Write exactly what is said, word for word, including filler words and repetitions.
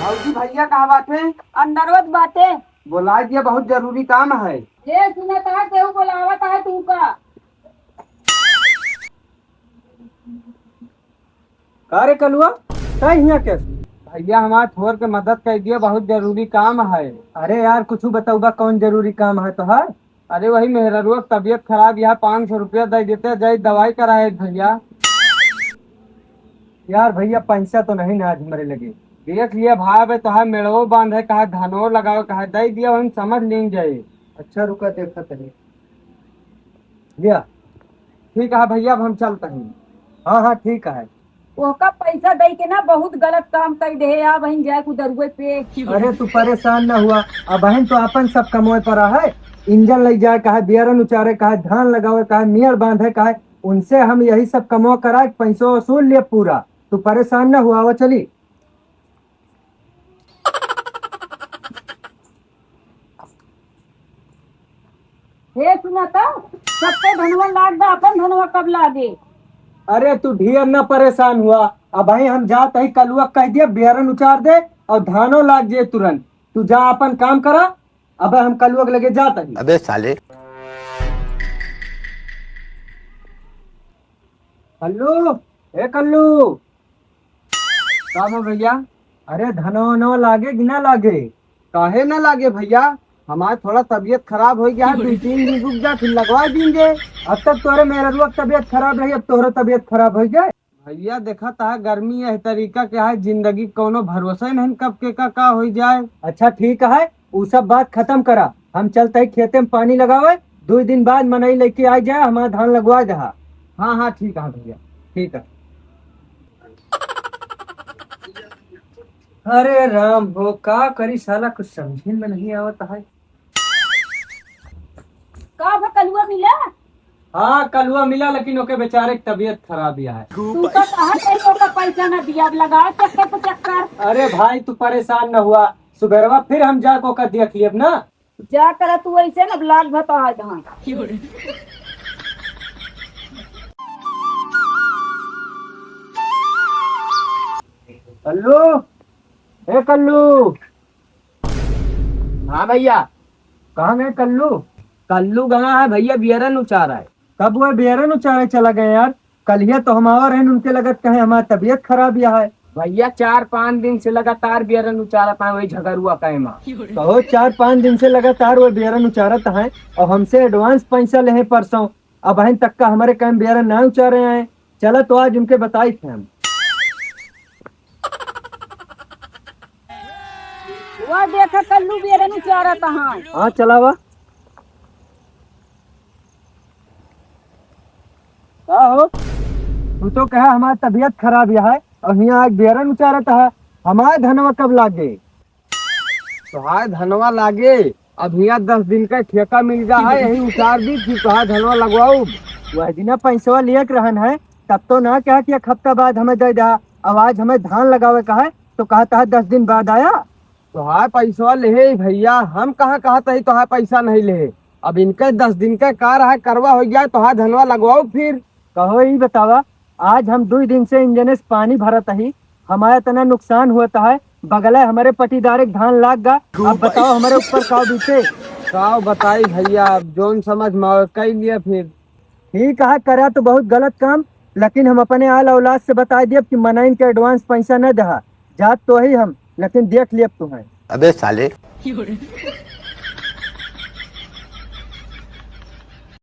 भौजी, भैया कहाँ बाटे? अंदरवत बाटे। बोलाइ दिया, बहुत जरूरी काम है। ए, सुनत है, केहू बोलावत है तू का? का रे कलुआ, तै हियाँ कैसे? भैया, हमार थोर के मदद कर दिया, बहुत जरूरी काम है। अरे यार, कुछ बतौबा, कौन जरूरी काम है तोहार? अरे, वही मेहररुआ के तबीयत खराब, यहाँ पाँच सौ रुपया दे देते, जाई दवाई कराए भैया। यार भैया, पैसा तो नहीं ना आज हमरे लगे। देख लिया भाई, अब तोहार मेड़वो बांधे, कहा धानो लगावे, कहा दे दिया, हम समझ लें जाए। अच्छा, रुका, देखा तनी। लिया, ठीक है भैया, अब हम चलते हैं। हाँ, हाँ, ठीक है। ओका पैसा दे के ना बहुत गलत काम कर दे, आ बहिन जाए कुदरुए पे। अरे, तू परेशान न हुआ, अब बहिन तो अपन सब कमोए पर है। इंजन ले जाए कहा, बियरन उचारे कहा, धान लगावे कहा, मियर बांधे कहा, उनसे हम यही सब कमो करा के पैसो वसूल लिए पूरा। तू परेशान न हुआ, वो चली। हे सुना तो, सबके धनवा लाग बा, अपन धनवा कब लागे? अरे तू ढेर न परेशान हुआ, अब भाई हम जात ही कलुआ कह दिया बियरन उचार दे और धानो लाग जे तुरंत। तू जा अपन काम करा, अब हम कलुआ के लगे जात ही। अबे साले। कल्लू, ए कल्लू। का बा भैया? अरे धनवा वनवा लागे कि ना लागे? काहे ना लागे भैया? हमार थोड़ा तबीयत खराब हो गया है, दो तीन दिन रुक जा, फिर लगवा देंगे। अब तक तोहरे मेहररुआ के तबीयत खराब रही, अब तोहरो तबीयत खराब हो जाए। भैया देखा तहा गर्मी यह तरीका के है, जिंदगी के कौनो भरोसा ही नहीं, कब के का, का हो जाए। अच्छा ठीक है, उ सब बात खत्म करा, हम चलते ही खेते में पानी लगावे, दो दिन बाद मनई लेके आ जाए, हमारा धान लगवा दहा। हाँ, हाँ, ठीक है भैया, ठीक है। अरे राम हो, का करी साला, कुछ समझे में नहीं आवत है। का भा कलुआ मिला? हाँ, कलुआ मिला, लेकिन ओके बेचारे के तबीयत खराब ही है। तू तो कहा कहीं ओका पैसा ना दिया, अब लगा चक्कर पे चक्कर। अरे भाई, तू परेशान न हुआ, सुबेरवा फिर हम जाके ओका देख लियब ना। जा करा तू ऐसे ना, अब लाग भा तोहार धान। कल्लू, ए कल्लू। हाँ भैया। कहाँ गए कल्लू? कल्लू गया है भैया, बियरन उचार है। कब वो बियरन उचारे चला गए यार? कलिया तो हम आवा रहन उनके लगत कहे हमार तबीयत खराब या है। भैया चार पाँच दिन से लगातार बियरन उचारत है वही झगरुआ कहे माँ। कहो चार पाँच दिन से लगातार वो बियरन उचारत है और हमसे advance पैसा लेहे परसों, अबहिन तक का हमरे कहे बियरन ना उचारे आए। चला तो आज उनके बताई थे हम। वह देखा कल्लू बियरन उचारत है। हाँ चलावा। का हो? तू तो कहा हमार तबीयत खराब या है और हियाँ आग बियरन उचारत है। हमार धनवा कब लागे? तोहार धनवा लागे, अब हियाँ दस दिन का ठेका मिल गया है, यही उतार दी, फिर तोहार धनवा लगवाऊ। वह दिना पैसवा लिया के रहन है, तब तो ना कहा कि एक हफ्ता बाद हमें दे दहा। अब आज हमें धान लगावे का है, तो कहा तहा दस दिन बाद आया। तोहार पैसवा लेहे भैया, हम कहाँ कहत ही तोहार पैसा नहीं लेहे। अब इनके दस दिन का कार है, करवा हो गया, तोहार धनवा लगवाऊ फिर। कहो ई बतावा, आज हम दुई दिन से इंजने से पानी भरत ही, हमारा इतना नुकसान होत है, बगले हमारे पटीदारे के धान लाग गा। अब बताओ हमारे ऊपर का बीते। का बताई भैया, अब जौन समझ में आवे कई लिया फिर। ठीक है, करा तो बहुत गलत काम, लेकिन हम अपने आल औलाद से बताई दियब कि मनइन के advance पैसा न दहा। जात तो ही हम, लेकिन देख लियब तुम्हें। अबे साले।